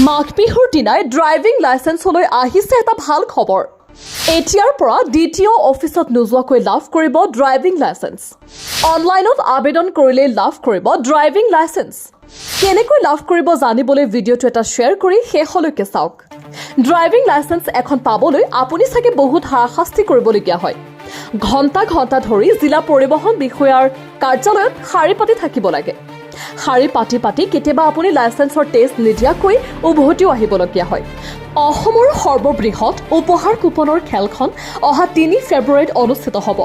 মাঘ বিহুৰ দিনাই ড্ৰাইভিং লাইচেন্সলৈ আহিছে এটা ভাল খবৰ। এতিয়াৰ পৰা ডিটিঅ' অফিচত নোযোৱাকৈ লাভ কৰিব ড্ৰাইভিং লাইচেন্স। অনলাইনত আবেদন কৰিলেই লাভ কৰিব ড্ৰাইভিং লাইচেন্স। কেনেকৈ লাভ কৰিব জানিবলৈ ভিডিঅ'টো এটা শ্বেয়াৰ কৰি শেষলৈকে চাওক। ড্ৰাইভিং লাইচেন্স এখন পাবলৈ আপুনি চাগে বহুত হাৰাশাস্তি কৰিবলগীয়া হয়। ঘণ্টা ঘণ্টা ধৰি জিলা পৰিবহণ বিষয়াৰ কাৰ্যালয়ত শাৰী পাতি থাকিব লাগে। শাৰী পাতি পাতি কেতিয়াবা আপুনি লাইচেন্সৰ টেষ্ট নিদিয়াকৈ উভতিও আহিবলগীয়া হয়। অসমৰ সৰ্ববৃহৎ উপহাৰ কুপনৰ খেলখন অহা 3 ফেব্ৰুৱাৰীত অনুষ্ঠিত হ'ব।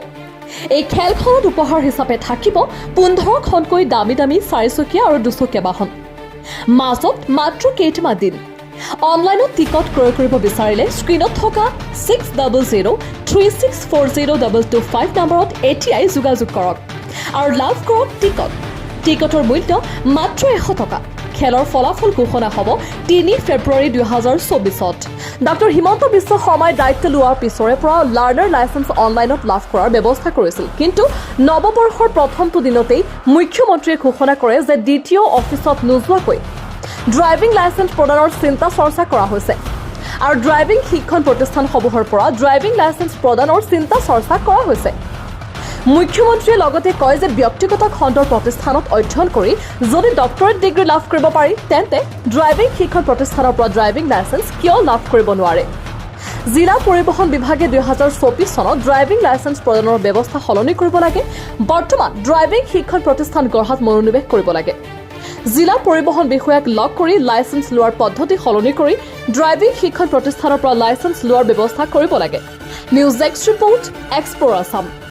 এই খেলখনত উপহাৰ হিচাপে থাকিব 15খনকৈ দামী দামী চাৰিচকীয়া আৰু দুচকীয়া বাহন। মাজত মাত্ৰ কেইটামান দিন। অনলাইনত টিকট ক্ৰয় কৰিব বিচাৰিলে স্ক্ৰীণত থকা 6003640225 নম্বৰত এতিয়াই যোগাযোগ কৰক আৰু লাভ কৰক টিকট। টিকটৰ মূল্য মাত্ৰ 100 টকা। খেলৰ ফলাফল ঘোষণা হ'ব 3 ফেব্ৰুৱাৰী 2024ত। ডক্টৰ হিমন্ত বিশ্ব শৰ্মাই দায়িত্ব লোৱাৰ পিছৰে পৰা লাৰ্ণাৰ লাইচেন্স অনলাইনত লাভ কৰাৰ ব্যৱস্থা কৰিছিল। কিন্তু নৱবৰ্ষৰ প্ৰথমটো দিনতেই মুখ্যমন্ত্ৰীয়ে ঘোষণা কৰে যে ডিটিঅ' অফিচত নোযোৱাকৈ ড্ৰাইভিং লাইচেন্স প্ৰদানৰ চিন্তা চৰ্চা কৰা হৈছে আৰু ড্ৰাইভিং শিক্ষণ প্ৰতিষ্ঠানসমূহৰ পৰা ড্ৰাইভিং লাইচেন্স প্ৰদানৰ চিন্তা চৰ্চা কৰা হৈছে। মুখ্যমন্ত্ৰীয়ে লগতে কয় যে ব্যক্তিগত খণ্ডৰ প্ৰতিষ্ঠানত অধ্যয়ন কৰি যদি ডক্টৰেট ডিগ্ৰী লাভ কৰিব পাৰি, তেন্তে ড্ৰাইভিং শিক্ষণ প্ৰতিষ্ঠানৰ পৰা ড্ৰাইভিং লাইচেন্স কিয় লাভ কৰিব নোৱাৰে? জিলা পৰিবহণ বিভাগে 2024 চনত ড্ৰাইভিং লাইচেন্স প্ৰদানৰ ব্যৱস্থা সলনি কৰিব লাগে। বৰ্তমান ড্ৰাইভিং শিক্ষণ প্ৰতিষ্ঠান গঢ়াত মনোনিৱেশ কৰিব লাগে। জিলা পৰিবহণ বিষয়াক লগ কৰি লাইচেন্স লোৱাৰ পদ্ধতি সলনি কৰি ড্ৰাইভিং শিক্ষণ প্ৰতিষ্ঠানৰ পৰা লাইচেন্স লোৱাৰ ব্যৱস্থা কৰিব লাগে। News desk report, Explore Assam.